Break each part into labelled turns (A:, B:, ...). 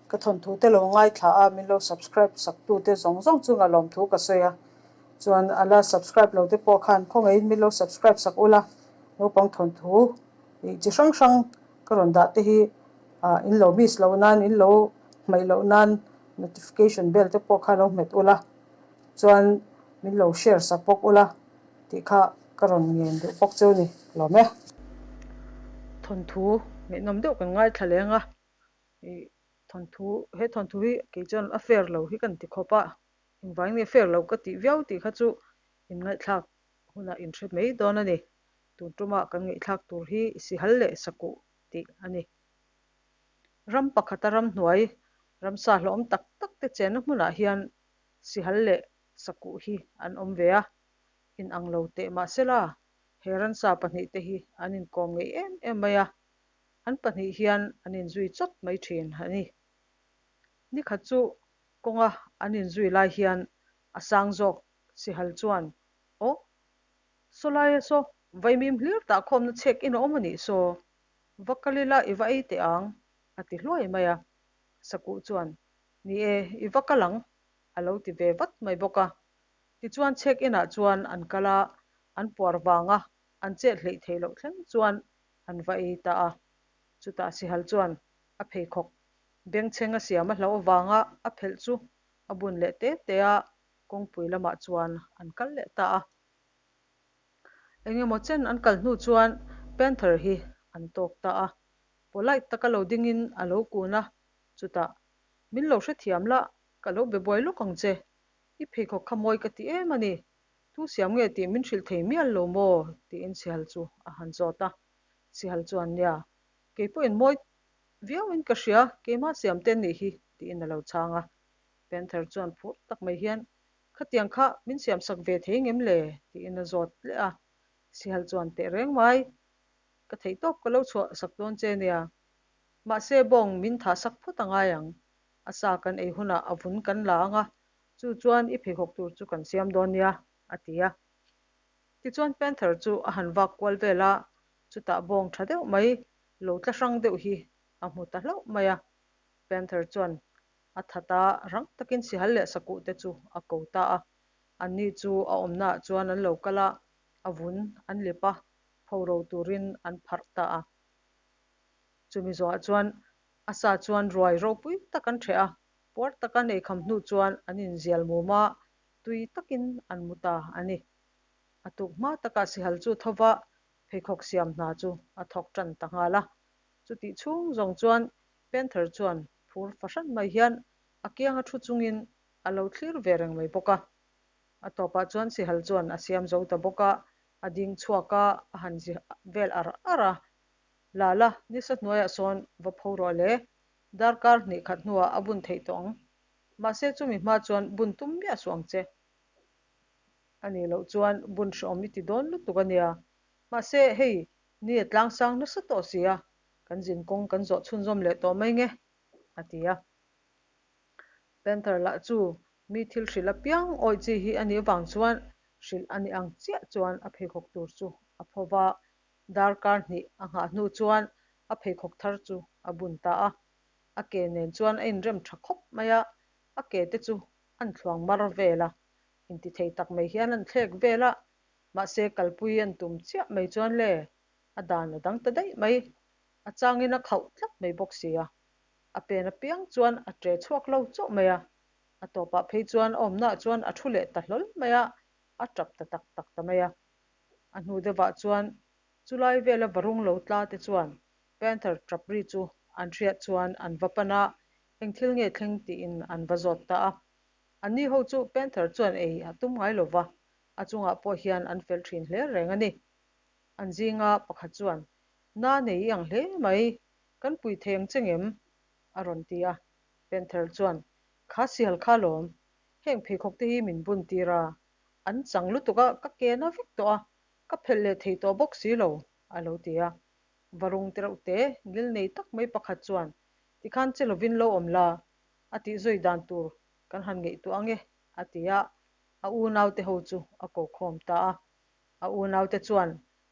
A: Ka thawnthu te lo ngaithla a, min lo subscribe sak tu te zawng zawng chunga lawmthu ka sawi a. Chuan a la subscribe lo te pawh khan khawngaihin min lo subscribe sak ula, naupang thawnthu ih chi hrang hrang ka rawn dah te hi ah in lo miss loh nan, in lo hmaih loh nan notification bell te pawh kha lo hmet ula, chuan min lo share sak bawk ula tih kha ka rawn ngen duh bawk cheu ni lawm e. Thawnthu ngaihnawm deuh kan ngaithla leng a, ih thawnthu he thawnthu hi kei chuan a fair lo hi kan ti khawp a, engvangin nge fair lo ka tih viau tih kha chu inngaihthlak hunah in hre mai dawn a ni. Tun tuma kan ngaihthlak tur hi Sihal leh Sakuh tih a ni. Ram pakhata ramhnuai ramsa hlawhawm tak tak te chenna hmunah hian Sihal leh Sakuh hi an awm ve a, inang lo teh mahsela he ransa pahnihte hi an inkawm ngei em em mai a, an pahnih hian an inzui chawt mai thin a ni. Nikhat chu kawnga an inzui lai hian a sang zawk Sihal chuan, Aw, saw laia saw, vaimim hlir tah khawmna chhek in a awm a nih saw, va kal ila i va ei teh ang, a ti hluai mai a. Sakuh chuan, Ni e, i va kal ang, a lo ti ve vat mai bawk a. Tichuan chhek inah chuan an kal a, an puar vanga an chet hleih theih loh thleng chuan an va ei ta a. Chutah Sihal chuan a pheikhawk bengchheng a siam a hlauh avanga a phelh chu a bun leh te te a, kawngpui lamah chuan an kal leh ta a. Engemaw chen an kal hnu chuan Panther hi an tawk ta a, polite taka lo dingin a lo kun a, chutah, Min lo hrethiam la, ka lo be buai lawk ang che. I pheikhawk kha mawi ka ti em a ni. Tu siam nge tih min hrilh thei mial lo maw? tiin Sihal chu a han zawt a. Sihal chuan, Nia, kei pawhin mawi viauin ka hria, keimah siam te nih hi, tiin a lo chhang a. Panther chuan phur tak mai hian, Khatiang kha min siam sak ve thei ngem le? tiin a zawt leh a. Sihal chuan, Teh reng mai, ka theih tawp ka lo chhuah sak dawn che nia. Mahse bawng min thah sak phawt a ngai ang. A sa kan ei hunah a vun kan la ang a, chu chuan i pheikhawk tur chu kan siam dawn nia, a ti a. Tichuan Panther chu a han vak kual vel a, chutah bawng tha deuh mai, lo tla hrang deuh hi a hmu ta hlauh mai a. Panther chuan a that a, rang takin sihal leh sakuh te chu a ko ta a. Anni chu a awmnaah chuan an lo kal a, a vun an lip a, phoro turin an pharh ta a. Chumi zawhah chuan a sa chuan ruai ropui tak an ṭheh a, puar taka nei kham hnu chuan an inzial mum a, tui takin an mu ta a ni. A tuk hma takah sihal chu thova pheikhawk siam hna chu a thawk ṭan ta nghal a. Chutih chhung zawng chuan Panther chuan phur fahran mai hian a kianga thu chungin a lo thlir ve reng mai bawk a. A tawpah chuan sihal chuan a siam zo ta bawk a, a ding chhuak a, a han zi vel ar ar a. Lala, nisa hnuaiah sawn va pho rawh le, darkar hnih khat hnuah a bun theih tawh ang. Mahse chumi hma chuan bun tum miah suh ang che. A nih loh chuan bun hrehawm i ti dawn lutuk a nia. Mahse hei ni a tlangsang nasa tawh si a, kan zin kawng kan zawh chhunzawm leh tawh mai nge, a ti a. Panther lah chu mi thil hrilh apiang awih chi hi a nih avang chuan hrilh a nih ang chiah chuan a pheikhawk tur chu a pho va, darkar hnih a nghah hnu chuan a pheikhawk thar chu a bun ta a. A ke nen chuan a inrem tha khawp mai a, a ke te chu an thluang mar vel a, intithei tak mai hian an thlek vel a, mahse kalpui an tum chiah mai chuan le a dan a dang ta daih mai, a changin a khauh tlat mai bawk si a. A pen apiang chuan a ṭe chhuak lo chauh mai a, a tawpah phei chuan a awmnaah chuan a ṭhu leh ta hlawl mai a, a ṭap ta tak tak ta mai a. A hnu deuhah chuan chulai vela varung lo tla te chuan Panther ṭap ri chu an hriat chuan an va pan a, eng thil nge thleng tiin an va zawt ta a. Anni ho chu Panther chuan ei a tum ngai lo va, a chungah pawh hian an fel ṭhin hle reng a ni. An zinga pakhat chuan, Na nei i ang hle mai, kan pui thei ang che ngem? a rawn ti a. Panther chuan, Kha sial kha lawm, heng pheikhawk te hi min bun tir a, an chang lutuk a, ka ke na vek tawh a, ka phelh leh thei tawh bawk si lo, a lo ti a. Varung te reuh te, ngil nei tak mai pakhat chuan, Tikhan che lovin lo awm la, a tih zui dan tur kan han ngaihtuah ang e, a ti a, a unaute ho chu a ko khawm ta a. A unaute chuan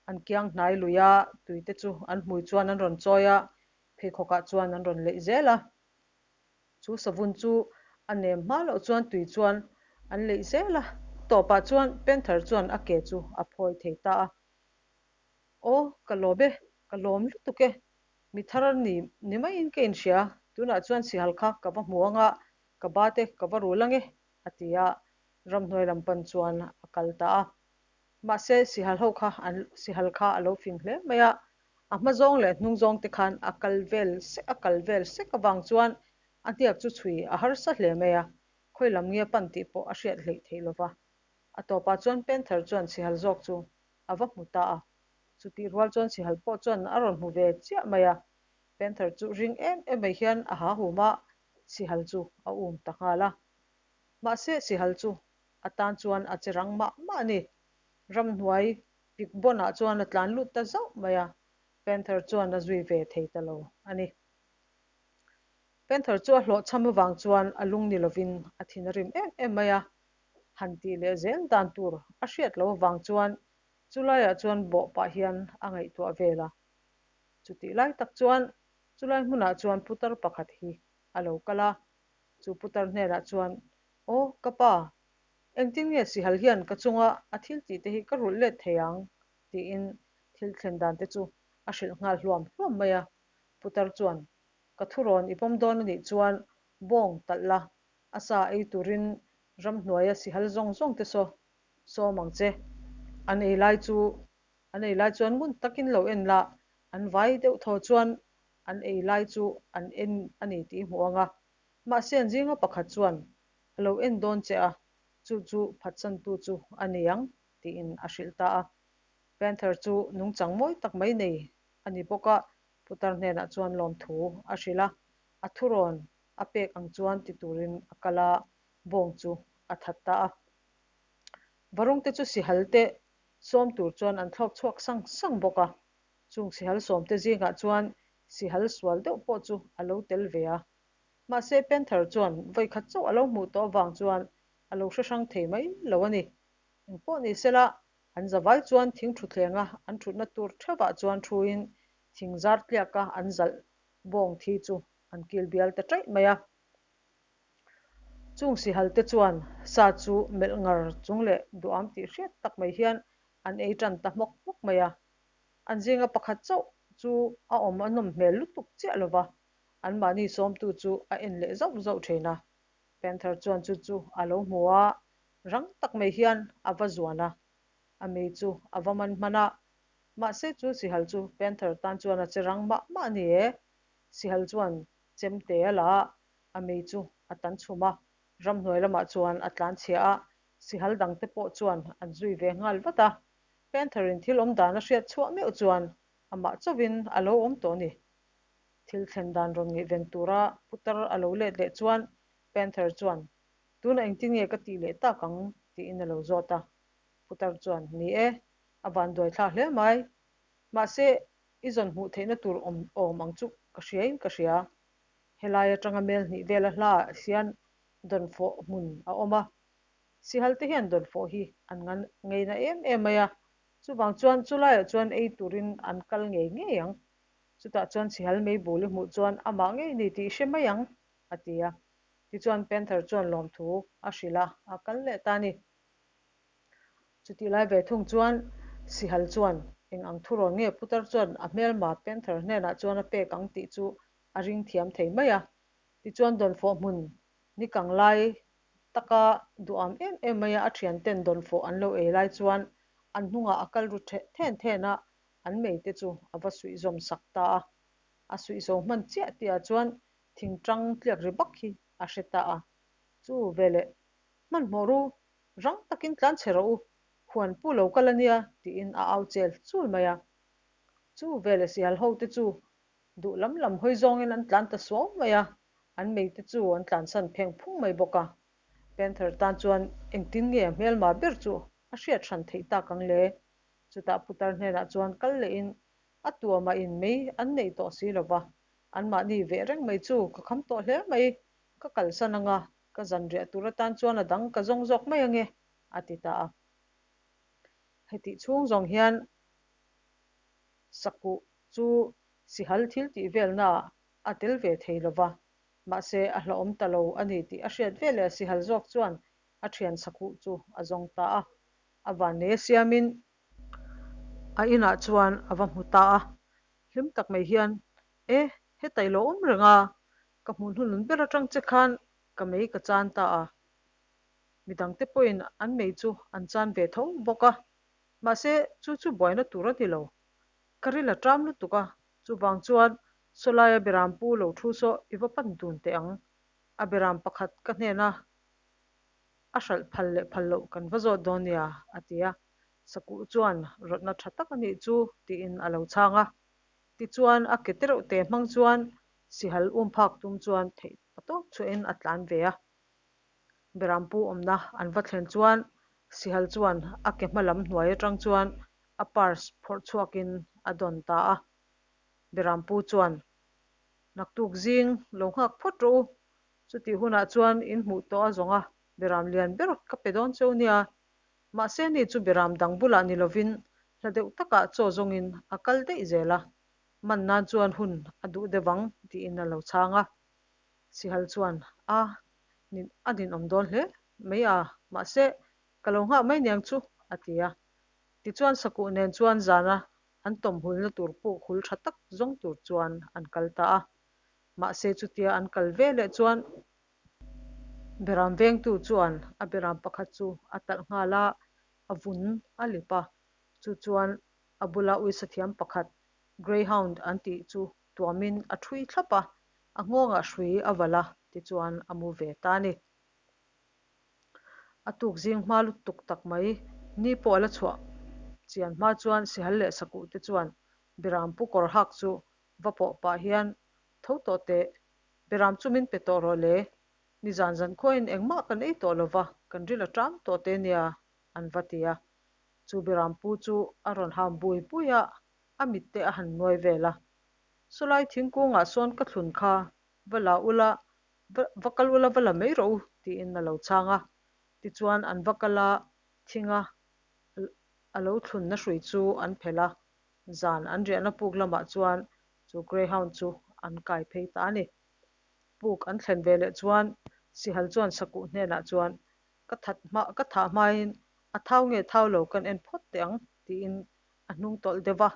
A: an kiang hnai lui a, tuite chu an hmui chuan an rawn chawi a, pheikhawkah chuan an rawn leih zel a. Chu savun chu a nem hma loh chuan tui chuan an leih zel a, tawpah chuan Panther chuan a ke chu a phawi thei ta a. Aw, ka lawm e, ka lawm lutuk e, mi thar ni ni maiin ka inhria, tunah chuan sihal kha ka va hmu ang a, ka ba te ka va rul ang e, a ti a, ramhnuai lam pan chuan a kal ta a. Mahse, sihal ho kha an sihal kha a lo fing hle mai a, a hma zawng leh hnung zawng te khan a kal vel sek a kal vel sek avang chuan a hniak chu chhui a harsa hle mai a, khawi lam nge pan tih pawh a hriat hleih theih lo va. A tawpah chuan Panther chuan sihal zawk chu a va hmu ta a, chutih rual chuan sihal pawh chuan a rawn hmu ve chiah mai a, Panther chu ring em em mai hian a ha hum a, sihal chu a um ta nghal a. Mahse sihal chu a tan chuan a che rang mah mah a ni. Ramhnuai pik bawnah chuan a tlan lut ta zauh mai a, Panther chuan a zui ve thei ta lo a ni. Panther chu a hlawhchham avang chuan a lung ni lovin a thin a rim em em mai a, han tih leh zel dan tur a hriat lo avang chuan chulaiah chuan bawh pah hian a ngaihtuah vel a. Chutih lai tak chuan chulai hmunah chuan putar pakhat hi a lo kal a, chu putar hnenah chuan, Aw, ka pa, engtin nge sihal hian ka chunga a thil tih te hi ka rulh let thei ang? tiin thil thlen dan te chu a hrilh nghal hluam hluam mai a. Putar chuan, Ka thurawn i pawm dawn a nih chuan bawng talh la, a sa ei turin ramhnuaia sihal zawng zawng te saw sawm ang che. An ei lai chu an ei lai chuan ngun takin lo en la, an vai deuh thaw chuan an ei lai chu an en a ni tih i hmu ang a. Mahse an zinga pakhat chuan a lo en dawn che a, chu chu phatsantu chu a ni ang tiin a hrilh ta a. Panther chu nungchang mawi tak mai nei a ni bawk a, Putar hnenah chuan lawmthu a hrilh a, a thurawn a pek ang chuan ti turin a kal a, bawng chu a that ta a. Varung te chu sihal te sawm tur chuan an thlawk chhuak sang sang bawk a, chung sihal sawm te zingah chuan sihal sual deuh pawh chu a lo tel ve a. Mahse Panther chuan vawikhat chauh a lo hmuh tawh avang chuan a lo hre hrang thei mai lo a ni. Engpawh ni sela, An zavai chuan thing thuthlenga an thutna tur theuhah chuan thuin thing zar tliaka an zalh bawng thi chu an kil bial ta ṭaih mai a. Chung sihal te chuan sa chu melh ngar chung leh duham tih hriat tak mai hian an ei ṭan ta hmawk hmawk mai a. An zinga pakhat chauh chu a awm a nawm hmel lutuk chiah lova, anmahni sawmtu chu a en leh zauh zauh ṭhin a. Panther chuan chu chu a lo hmu a, Rang tak mai hian a va zuan a, a mei chu a va man hman a. Mahse chu sihal chu Panther tan chuan a che rang mah mah a ni e. Sihal chuan chemte a la a, a mei chu a tan chhum a, ramhnuai lamah chuan a tlan chhia a, sihal dangte pawh chuan an zui ve nghal vat a. Panther in thil awm dan a hriat chhuah meuh chuan amah chauhin a lo awm tawh a ni. Thil thlen dan rawn ngaihven tura putar a lo let leh chuan Panther chuan Tunah engtin nge ka tih leh tak ang? tiin a lo zawt a. Putar chuan, Ni e, a van duai thlak hle mai. Mahse, i zawn hmuh theihna tur awm awm ang chu ka hriain ka hria. Helai atanga mel hnih vela hlaah hian dawnfawh hmun a awm a. Sihal te hian dawnfawh hi an ngan ngeina em em mai a, chuvang chuan chulaiah chuan ei turin an kal ngei ngei ang. Chutah chuan sihal meibul i hmuh chuan amah ngei ni tih i hre mai ang, a ti a. Tichuan Panther chuan lawmthu a hrilh a, a kal leh ta a ni. Chutih lai ve thung chuan Sihal chuan eng ang thurawn nge putar chuan a hmelma Panther hnenah chuan a pek ang tih chu a ring thiam thei mai a. Tichuan dawnfawh hmun ni kang lai taka duham em em mai a, a thianten dawnfawh an lo ei lai chuan an hnungah a kal ru then then a, an meite chu a va suihzawm sak ta a. A suihzo hman chiah tihah chuan Thingṭang tliak ri bak hi a hre ta a, chu veleh hmanhmawh ru, rang takin tlan chhe rawh u, huan pu lo kal a nia tiin a au chel chul mai a. Chu veleh sihal ho te chu duh lam lam hawi zawngin an tlan ta suau mai a, an mei te chu an tlansan pheng phung mai bawk a. Panther tan chuan engtin nge a hmelma ber chu a hriat hran theih tak ang le? Chutah putar hnenah chuan kal lehin A tuamah in mei an neih tawh si lo va, anmahni veh reng mai chu ka kham tawh hle mai, ka kalsan anga ka zanriah tur atan chuan a dang ka zawng zawk mai ange, a ti ta a. Hetih chhung zawng hian Sakuh chu sihal thil tih velnaah a tel ve thei lo va. Mahse, a hlauhawm ta lo a ni tih a hriat veleh sihal zawk chuan a thian sakuh chu a zawng ta a. A vannei a siamin a inah chuan a va hmu ta a. Hlim tak mai hian, E, heta i lo awm reng a, ka hmuh hnunun ber atang che khan ka mei ka chan ta a. Midangte pawhin an mei chu an chan ve tho bawk a. Mahse, chu chu buaina tur a ni lo. Ka ril a ṭam lutuk a, chuvang chuan sawlaia beram pu lo thu saw i va pan dun teh ang. A beram pakhat ka hnena a hralh phal leh phal loh kan va zawt dawn nia, a ti a. Sakuh chuan rawtna ṭha tak a nih chu tiin a lo chhang a. Tichuan a ke tereuh te hmang chuan sihal um phak tum chuan theih patawp chhuahin a tlan ve a. Berampu awmna an va thlen chuan Sihal chuan a ke hma lam hnuai atang chuan a purse phawrh chhuakin a dawn ta a. Berampu chuan, Naktuk zing lo nghak phawt rawh u, chutih hunah chuan in hmuh tawh a zawng a, beram lian ber ka pe dawn cheu nia. Mahse ni chu beram dang bulah ni lovin hla deuh takah chaw zawngin a kal daih zel a, man nan chuan hun a duh deuh ang tiin a lo chhang a. Sihal chuan, A, nin a ninawm dawn hle mai a, mahse, ka lo nghah mai niang chu, a ti a. Tichuan Sakuh nen chuan zana an tawm hulna tur puk hul tha tak zawng tur chuan an kal ta a. Mahse, chutia an kal ve leh chuan Beram vengtu chuan a beram pakhat chu a talh nghal a, a vun a lip a. Chu chuan a bula uisathiam pakhat, Greyhound an tih chu tuamin a ṭhui thlap a, a nghawngah hrui a valh a, tichuan a mu ve ta a ni. A tuk zing hma lutuk tak mai, ni pawh a la chhuah chian hma chuan Sihal leh Sakuh te chuan Biram pu kawr hak chu va pawh pah hian, Tho tawh teh, Biram chu min pe tawh rawh le, nizan zan khuain engmah kan ei tawh lo va, kan ril a ṭam tawh te nia, an va ti a. Chu Biram pu chu a rawn ham bui bui a, a mit te a han nuai vel a. Sawlai thingkungah sawn ka thlun kha, va la ula, va va kal ula va la mai rawh u, tiin a lo chhang a. Tichuan an va kal a, thinga a lo thlunna hrui chu an phelh a, zan an riahna puk lamah chuan chu greyhound chu an kai phei ta a ni. Puk an thlen ve leh chuan Sihal chuan Sakuh hnenah chuan, Ka that hma ka thah hmain a thau nge thau lo kan en phawt teh ang, tiin a hnung tawlh deuh va,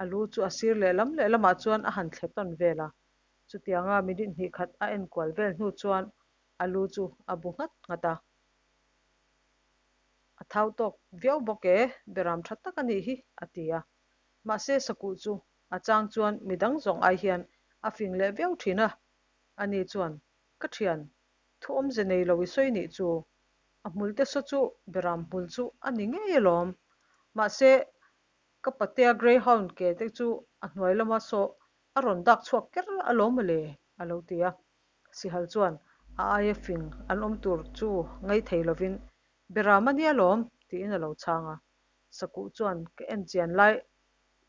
A: a lu chu a sir lehlam lehlamah chuan a han thle tawn vel a. Chutianga minute hnih khat a enkual vel hnu chuan a lu chu a bu nghat nghat a. A thau tawk viau bawk e, beram tha tak a nih hi, a ti a. Mahse Sakuh chu a chang chuan midang zawng ai hian a fing leh viau thin a. Ani chuan, Ka thian, thu awmze nei lo i sawi nih chu, a hmul te saw chu beram hmul chu a ni ngei alawm. Mahse, ka patea greyhound ke te chu a hnuai lama saw a rawn dak chhuak ker alawm mawle, a lo ti a. Sihal chuan a aia fing an awm tur chu ngei thei lovin, Beram a nia lawm, tiin a lo chhang a. Sakuh chuan ka en chian lai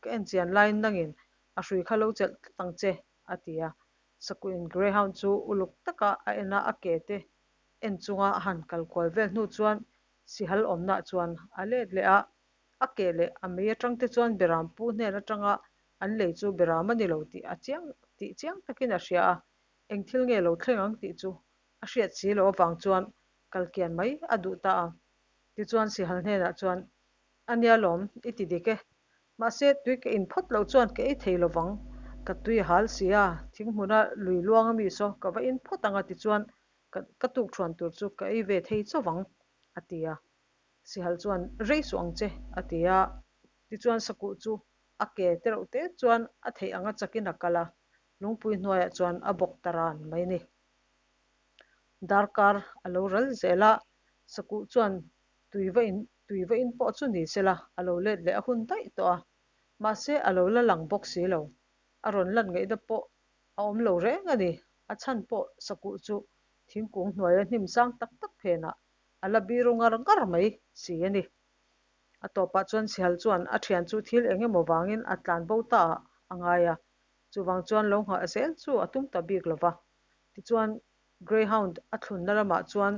A: ka en chian laiin nangin a hrui kha lo chelh tlat ang che, a ti a. Sakuhin greyhound chu uluk taka a en a, a ke te en chunga a han kal kual vel hnu chuan sihal awmnaah chuan a let leh a. A ke leh a mei atang te chuan Beram pu hnen atanga an lei chu Beram a ni lo tih a chiang tih chiang takin a hria a, eng thil nge lo thleng ang tih chu a hriat si loh avang chuan kal kian mai a duh ta a. Tichuan Sihal hnenah chuan, A nia lawm, i ti dik e. Mahse, tui ka in phawt loh chuan ka ei thei lovang. Ka tui a hal si a, thing hmuna lui luang ami saw ka va in phawt ang a tichuan ka ka tukthuan tur chu ka ei ve thei chauh ang, a ti a. Sihal chuan, Rei suh ang che, a ti a. Tichuan Sakuh chu a ke tereuh te chuan a theih anga chakin a kal a, lungpui hnuaiah chuan a bawk ta ran mai ni. Darkar a lo ral zel a, Sakuh chuan tui va in tui va in pawh chu ni sela a lo let leh a hun daih tawh a, mahse a lo la lang bawk si lo. A rawn lan ngaihna pawh a awm lo reng a ni. A chhan pawh Sakuh chu thingkung hnuaia hnim sang tak tak phenah a la biru ngar ngar mai si a ni. A tawpah chuan Sihal chuan a thian chu thil eng emaw vangin a tlan bo ta ah a ngai a, chuvang chuan lo nghah zel chu a tum ta bik lo va. Tichuan Greyhound a thlunna lamah chuan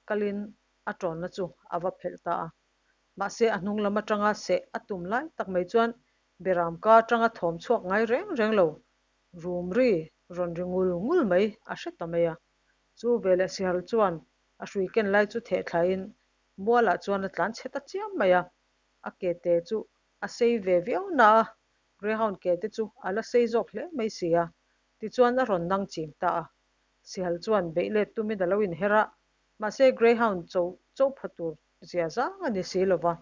A: kalin a tawnna chu a va phelh ta a. Mahse a hnung lam atanga seh a tum lai tak mai chuan Beram ka atanga thawm chhuak ngai reng reng lo, rum ri. rawn ri ngul ngul mai a hre ta mai a. Chu veleh sihal chuan a hrui ken lai chu theh thlain mualah chuan a tlan chhe ta chiam mai a. A ke te chu a sei ve viau na a, Greyhound ke te chu a la sei zawk hle mai si a. Tichuan a rawn nang chim ta a. Sihal chuan beih let tumin a lo inher a, mahse Greyhound cho cho pha tur zia zang a ni si lova.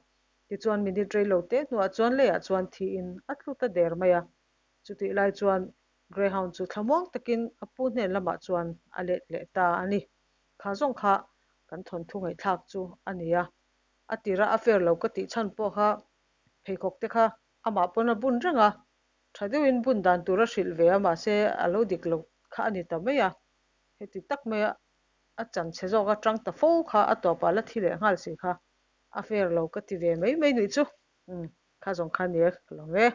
A: Tichuan minute rei lo te hnuah chuan leiah chuan thiin a tlu ta der mai a. Chutih lai chuan Greyhound chu thlamuang takin a pu hnen lamah chuan a let leh ta a ni. Kha zawng kha kan thawnthu ngaihthlak chu a ni a. A tira a fair lo ka tih chhan pawh kha pheikhawk te kha amah pawn a bun reng a, tha deuhin bun dan tur a hrilh ve a mahse a lo dik lo kha a ni ta mai a. Heti tak maia a chan chhe zawk atang ta fo kha a tawpah la thi leh nghal si kha a fair lo ka ti ve mai mai nuih chu. Umm kha zawng kha ni e ka lo nge.